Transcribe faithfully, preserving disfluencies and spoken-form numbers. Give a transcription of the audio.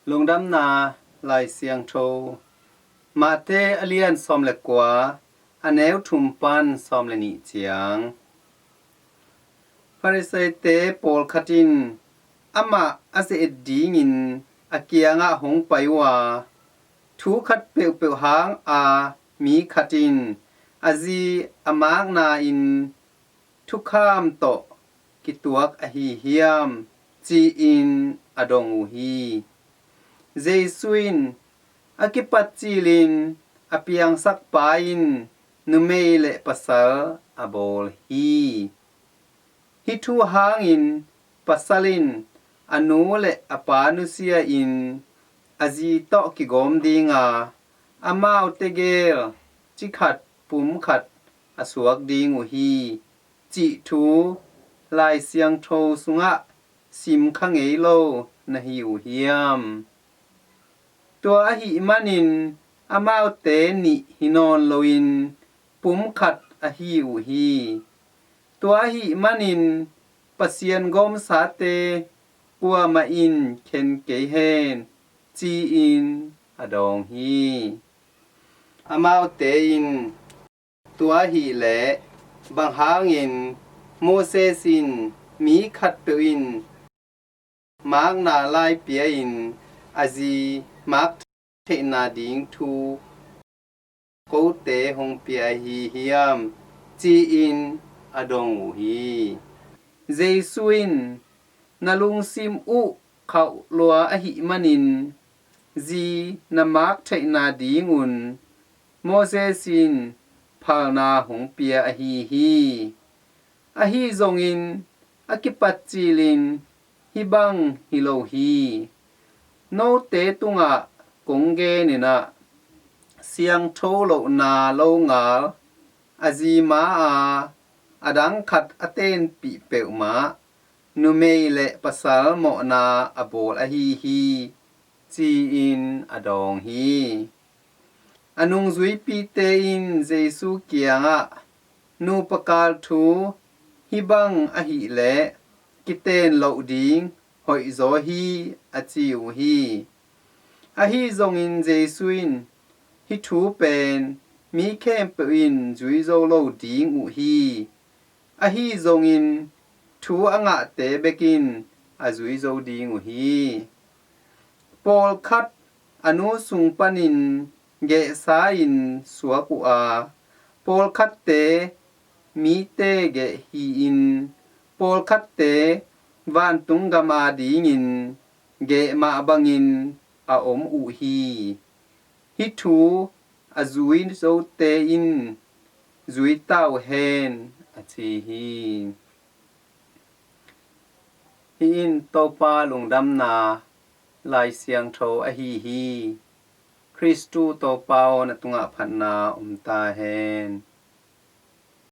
Lungdamna Lai Siangtho, Matthai a lian sawm le kua, a neu thum pan sawm le nih ciang. Pharisee-te pawlkhat in amah a ze-et dingin a kiangah hong pai uh a, thu khat peuhpeuh hanga mi khat in a zi a makna-in thukham tawh kituak ahi hiam, ci-in a dong uh hi. Jesu in, a kipat cilin a piangsak pa in numei le pasal a bawl hi. Hih thu hangin pasal in a nu le a pa nusia-in a zi tawh kigawm dinga, amaute gel cikhat pumkhat a suak ding uh hi, cih thu Lai Siangtho sungah sim kha ngei lo na hi uh hiam? Tua ahih manin amaute nih hi nawn loin pumkhat ahi uh hi. Tua ahih manin Pasian gawmsate kuamah in khen kei hen, ci-in a dawng hi. Amaute in, tua ahih leh bang hangin Moses in mi khatpeuh in makna lai pia-in a zi mak theihna ding thu kote hong pia ahi hiam, ci-in a dong uh hi. Jesu in, na lungsim uh khauh lua ahih manin zi na mak theihna dingun Moses in phalna hong pia ahi hi. Ahi zongin a kipat cilin hih bang hi lo hi. Note tungah kong genin ah, siangtho lohna longal a zi ma-a a dang khat a tenpih peuhmah numei le pasal mawhna a bawl ahi hi, ci-in a dawng hi. A nungzuipite in Jesu kiangah, nupa kal thu hih bang ahih leh kiten loh ding hoihzaw hi, a ci uh hi. Ahi zongin Jesu in, hih thu pen mi khempeuh in zui zo lo ding uh hi. Ahi zongin thu a ngahte bekin a zui zo ding uh hi. Pawlkhat a nu sung panin gehsa-in suak uh a, pawlkhatte mite geh hi-in, pawlkhatte vantung gam adingin geh mah bangin a om uh hi. Hih thu a zui zote in zui ta uh hen, a ci hi. Hih in Topa lungdamna Lai Siangtho ahi hi. Khristu Topa aw, na tungah phatna om ta hen.